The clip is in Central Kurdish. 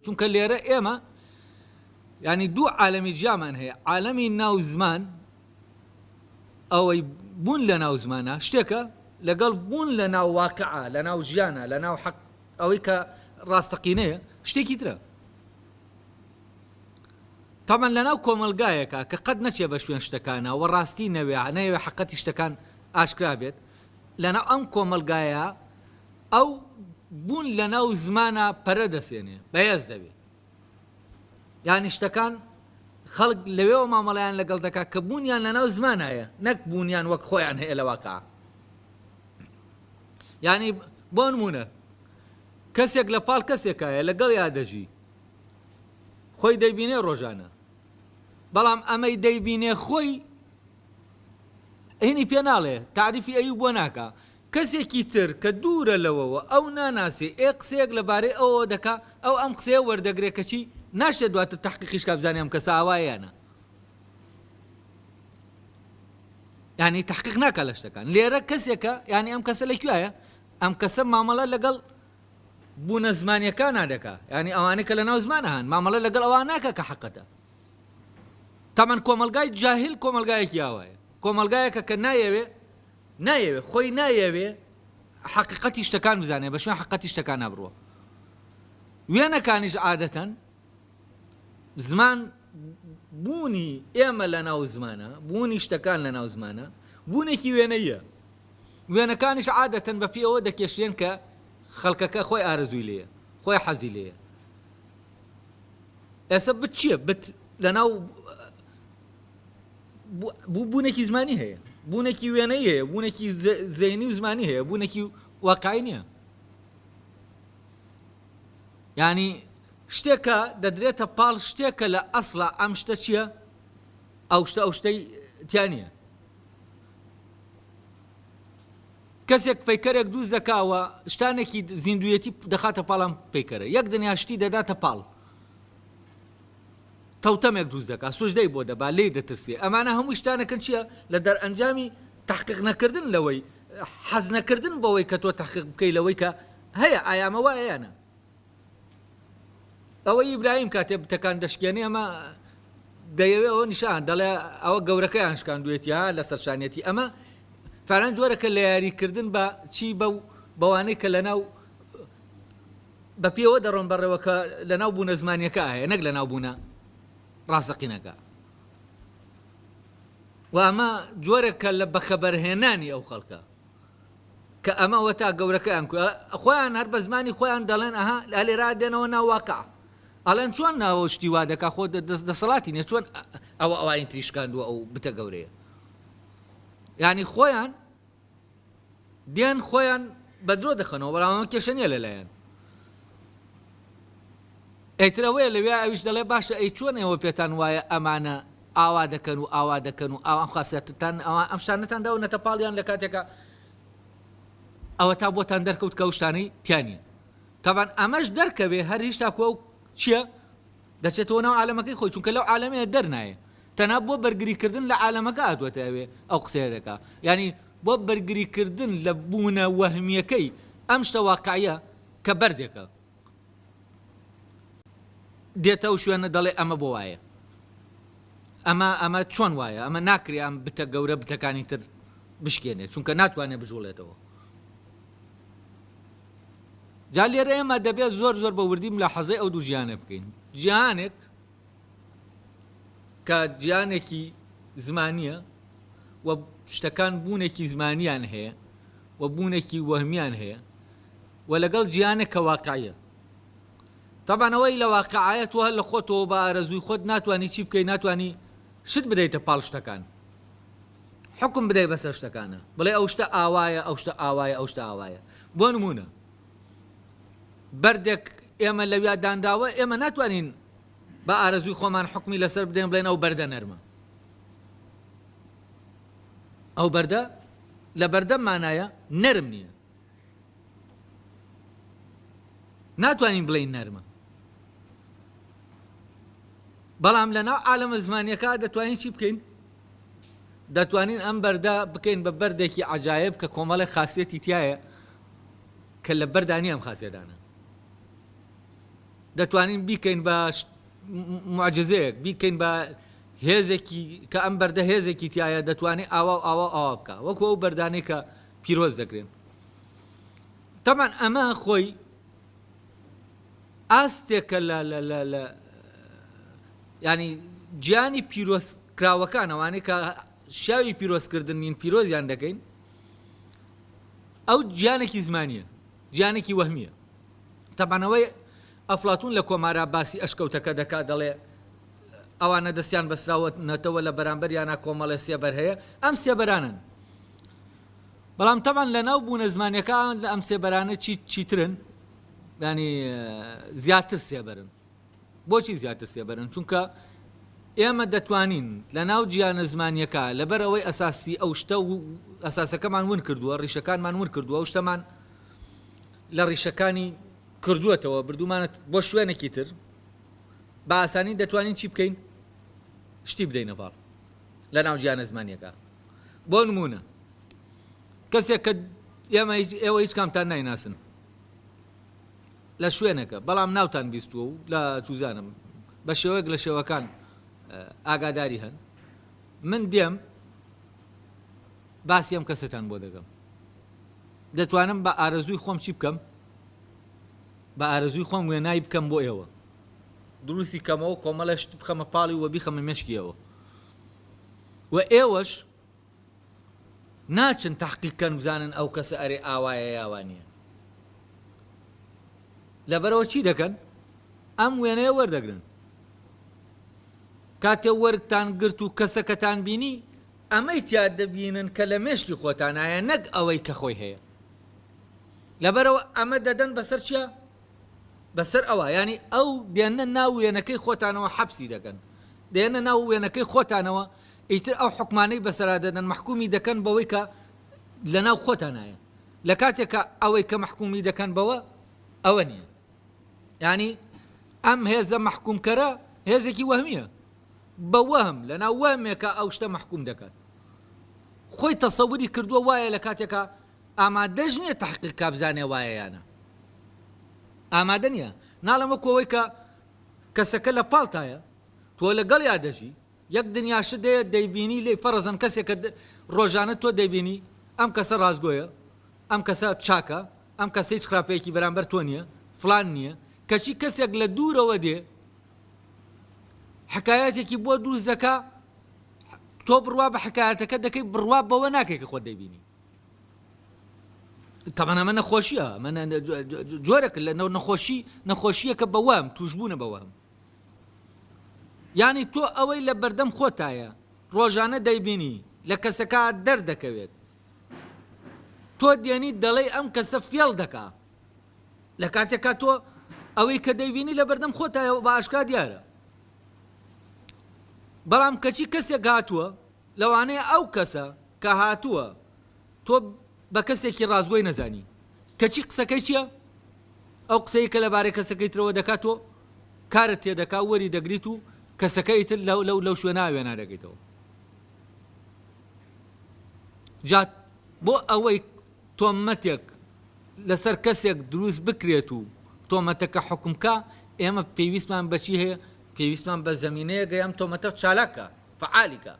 چونکە لێرە ئێمە یانی دوو عالەمی جیامان هەیە، عالەمی ناو زمان، ئەوەی بوون لە ناو زمانە شتێکە، لەگەڵ بوون لە ناو واقعە، لە ناو ژیانە، لە ناو حەق، ئەوەی کە ڕاستەقینەیە شتێکی ترە. تەبعەن لە ناو کۆمەڵگایەکا کە قەت نەچێ بە شوێن شتەکانا و ڕاستی نەوێ، نەیەوێ حەقەتی شتەکان ئاشکرا بێت، لە ناو ئەم کۆمەڵگایە ئەو بوون لە ناو زمانا پەرە دەسێنێ، بەهێز دەبێ. یانی شتەکان خەڵک لەوێوە مامەڵەیان لەگەڵ دەکا کە بوونیان لە ناو زمانایە نەک بوونیان وەک خۆیان هەیە لە واقع. یانی بۆ نموونە کەسێک لە پاڵ کەسێکایە لەگەڵیا دەژی خۆی دەیبینێ ڕۆژانە بەڵام ئەمەی دەیبینێ خۆی هینی پێ ناڵێ تاریفی ئەوی بۆ ناکا کەسێکی تر کە دوورە لەوەوە ئەو ناناسێ ئێ قسەیەک لە بارەی ئەوەوە دەکا ئەو ئەم قسەیە وەردەگرێ کەچی ناشێ دواتر تەحقیقیش کا بزانێ ئەم کەسە ئاوایە یا نا یانی تەحقیق ناکا لە شتەکان لێرە کەسێکە یانی ئەم کەسە لە کوێیە ئەم کەسە مامەڵە لەگەڵ بوونە زمانیەکانا دەکا یانی ئەوانەی کە لەناو زمانە هەن مامەڵە لەگەڵ ئەوان ناکا کە حەقەتە تەمەن کۆمەلگای جاهل کۆمەلگایەکی ئاوایە کۆمەلگایەکە کە نایەوێ نایەوێ خۆی نایەوێ حەقیقەتی شتەکان بزانێ بە شوێن حەقەتی شتەکان نابڕوە وێنەکانیش عادەتەن زمان بوونی ئێمە لە ناو زمانە بوونی شتەکان لە ناو زمانە بوونێکی وێنەیە وێنەکانیش عادەتەن بە پێی ئەوە دەکێشرێن کە خەڵکەکە خۆی ئارەزووی لێیە، خۆی حەزی لێیە. ئێستا بت چییە؟ بت لەناو بوونێکی زمانی هەیە، بوونێکی وێنەی هەیە، بوونێکی زەینی و زمانی هەیە، بوونێکی واقعی نییە. یعنی شتێکە دەدرێتە پاڵ شتێکە لە ئەسڵا ئەم شتە چییە؟ ئەو شتە ئەو شتەی تیا نییە. کەسێک پەیکەرێک دروست دەکا و شتانێکی زیندوویەتی دەخاتە پاڵ ئەم پەیکەرە یەک دنیا شتی دەداتە پاڵ تەوتەمێک دروست دەکا سوژدەی بۆ دەبا لێی دەترسێ ئەمانە هەموو شتانەکەن چییە لە دەرئەنجامی تحقیق نەکردن لەوەی حەز نەکردن بەوەی کە تۆ تحقیق بکەی لەوەی کە هەیە ئایا ئەمە وایە یان نا ئەوەی ئیبراهیم کاتێ بتەکان دەشکێنێ ئەمە دەیەوێ ئەوە نیشان دەڵێ ئەوە گەورەکەیان شکاندوێتی ها لەسەر شانیەتی ئەمە فعلەن جۆرەکە لە یاریکردن بە چی بە و بەوانەی کە لەناو بە پێوە دەڕۆن بەڕێوە کە لەناو بوونە زمانیەکە هەیە نەک لەناو بوونە ڕاستەقینەکە و ئەمە جۆرێکە لە بەخەبەرهێنانی ئەو خەڵکە کە ئەمە ئەوەتا گەورەکەیان کو خۆیان هەر بە زمانی خۆیان دەڵێن ئەها لێرا دێنەوە ناو واقع ئەڵێن چۆن ناوە شتی وا دەکا خۆ دەسەڵاتی نیە چۆن ئەوە ئەوانی تری شکاندووە ئەو بتە گەورەیە یعنی خۆیان دێن خۆیان بە درۆ دەخەنەوە بەڵام ئەمە کێشە نییە لەلایەن ئیتر ئەوەیە لەوێ ئەویش دەڵێ باشە ئەی چۆن ئێوە پێتان وایە ئەمانە ئاوا دەکەن و ئاوا دەکەن و ئاوا ئەم خاسیەتتان ئەوە ئەم شتانەتان داونەتە پاڵیان لە کاتێکا ئەوە تا بۆتان دەرکەوت کە ئەو شتانەی تیا نییە تەبان ئەمەش دەرکەوێ هەر هیچ تاکو ئەو چییە دەچێتەوە ناو عالەمەکەی خۆی چونکە لەو عالەمەیە دەرنایە تەنها بۆ بەرگریکردن لە عالەمەکە هاتووەتە ئەوێ ئەو قسەیە دەکا یعنی بۆ بەرگریکردن لە بوونە وەهمیەکەی ئەم شتە واقعیە کە بەردێکە دێتە ئەو شوێنە دەڵێ ئەمە بۆ وایە ئەمە ئەمە چۆن وایە ئەمە ناکرێ ئەم بتە گەورە بتەکانی تر بشکێنێت چونکە ناتوانێت بجوڵێتەوە جا لێرە ئێمە دەبێت زۆر زۆر بە وردی ملاحەزەی ئەو دوو جیهانە بکەین جیهانێک کە جیهانێکی زمانیە و شتەکان بوونێکی زمانیان هەیە و بوونێکی وەهمیان هەیە و لەگەڵ جیهانێک کە واقعیە تەبعەن ئەوەی لە واقعایە تۆ هەر لە خۆتەوە بە ئارەزووی خۆت ناتوانی چی بکەی ناتوانی شت بدەیتە پاڵ شتەکان حکم بدەی بەسەر شتەکانە بڵێ ئەو شتە ئاوایە ئەو شتە ئاوایە ئەو شتە ئاوایە بۆ نمونە بەردێک ئێمە لەویا دانراوە ئێمە ناتوانین بە ئارەزووی خۆمان حکمی لەسەر بدەین بڵێن ئەو بەردە نەرمە ئەو بەردە لە بەردەم مانایە نەرم نییە ناتوانین بڵێین نەرمە بەڵام لە ناو عالەمە زمانیەکە دەتوانین چی بکەین دەتوانین ئەم بەردە بکەین بە بەردێکی عجایب کە کۆمەڵێک خاصەتی تایە کە لە بەردانی ئەم خاصێدانە. دەتوانین بیکەین بە موعجزەیەک، بیکەین بە هێزێکی کە ئەم بەردە هێزێکی تایە دەتوانێت ئاوا و ئاوا و ئاوا بکە، وەکو ئەو بەردانەی کە پیرۆز دەکرێن. تەبعەن ئەمە خۆی ئاستێکە لە لە لە لە ینی گیانی پیرۆز کراوەکان، ئەوانەی کە شیاوی پیرۆزکردن نین پیرۆزیان دەکەین، ئەو گیانێکی زمانیە، گیانێکی وەهمیە. تەبعەن ئەوەی ئەفلاتون لە کۆمارا باسی ئەشکەوتەکە دەکات دەڵێ ئەوانە دەستیان بەسراوەتەوە لە بەرامبەریانە کۆمەڵێ سێبەر هەیە، ئەم سێبەرانن. بەڵام تەبعەن لە ناو بوونە زمانیەکان لە ئەم سێبەرانە چی چیترن، ینی زیاتر سێبەرن. بۆچی زیاتر سێبەرن؟ چونکە ئێمە دەتوانین لە ناو جیانە زمانیەکە لەبەر ئەوەی ئەساسی ئەو شتە و ئەساسەکەمان ون کردووە، ڕیشەکانمان ون کردووە، ئەو شتەمان لە ڕیشەکانی کردووەتەوە، بردوومانە بۆ شوێنێکی تر، بە ئاسانی دەتوانین چی بکەین؟ شتی بدەینە پاڵ لە ناو جیانە زمانیەکە. بۆ نمونە کەسێک کە ئێمە ئێوە هیچ کامتان نایناسن لە شوێنێکە، بەڵام ناوتان بیستووە و لە چوزانم بە شێوەیەک لە شێوەکان ئاگاداری هەن، من دێم باسی ئەم کەسەتان بۆ دەکەم، دەتوانم بە ئارەزووی خۆم چی بکەم؟ بە ئارەزووی خۆم وێنای بکەم بۆ ئێوە، دروستی کەمەوە، کۆمەڵە شت بخەمە پاڵی و بیخەمە مێشکیەوە و ئێوەش ناچن تەحقیق کەن بزانن ئەو کەسە ئەرێ ئاوایە یا وا نییە. لەبەرەوە چی دەکەن؟ ئەم وێنەیە وەردەگرن. کاتێ وەرگتان گرت و کەسەکەتان بینی، ئەمەی تیا دەبینن کە لە مێشکی خۆتانایە نەک ئەوەی کە خۆی هەیە. لەبەرەوە ئەمە دەدەن بەسەر چیا؟ بەسەر ئەوە، یانی ئەو دێنە ناو وێنەکەی خۆتانەوە حەپسی دەکەن، دێنە ناو وێنەکەی خۆتانەوە، ئیتر ئەو حوکمانەی بەسەرا دەدەن مەحکومی دەکەن بەوەی کە لەناو خۆتانایە، لە کاتێکا ئەوەی کە مەحکومی دەکەن بەوە ئەوە نییە. یانی ئەم هێزە مەحکومکەرە هێزێکی وەهمیە، بە وەهم لەناو وەهمێکا ئەو شتە مەحکوم دەکات. خۆی تەسەوری کردووە وایە لە کاتێکا ئامادەش نییە تەحقیق کا بزانێ وایە یا نا. ئامادە نییە. ناڵێم وەکو ئەوەی کە کەسەکە لە پاڵتایە، تۆ لەگەڵیا دەژی، یەک دنیا شت هەیە دەیبینی لێی، فەرەزەن کەسێک کە ڕۆژانە تۆ دەیبینی، ئەم کەسە ڕاستگۆیە، ئەم کەسە چاکە، ئەم کەسە هیچ خراپەیەکی بەرامبەر تۆ نییە، فڵان نییە، کەچی کەسێک لە دوورەوە دێ حکایەتێکی بۆ دروست دەکا، تۆ بڕوا بە حکایەتەکە دەکەی، بڕوا بەوە ناکەی کە خۆت دەیبینی. تەبعەن ئەمە نەخۆشیە، ئەمە جۆرێک لە نەخۆشی، نەخۆشیەکە بە وەهم، توشبوونە بە وەهم. یانی تۆ ئەوەی لە بەردەم خۆتایە ڕۆژانە دەیبینی لە کەسەکە دەردەکەوێت، تۆ دێنیت دەڵێی ئەم کەسە فێڵ دەکا، لە کاتێکا تۆ ئەوەی کە دەیبینی لە بەردەم خۆتایە بە ئاشکرا دیارە. بەڵام کەچی کەسێک هاتووە، لەوانەیە ئەو کەسە کە هاتووە تۆ بە کەسێکی ڕاستگۆی نەزانی، کەچی قسەکەی چییە؟ ئەو قسەی کە لەبارەی کەسەکەی ترەوە دەکات تۆ کارت تێدەکا و وەری دەگریت و کەسەکە ئیتر لەو لەو لەو شوێنە وێنا دەکەیتەوە. جا بۆ ئەوەی تۆمەتێک لەسەر کەسێک دروست بکرێت و تۆمەتەکە حوکم کا، ئێمە پێویستمان بە چی هەیە؟ پێویستمان بە زەمینەیەک هەیە ئەم تۆمەتە چالاک کا، فەعالی کا.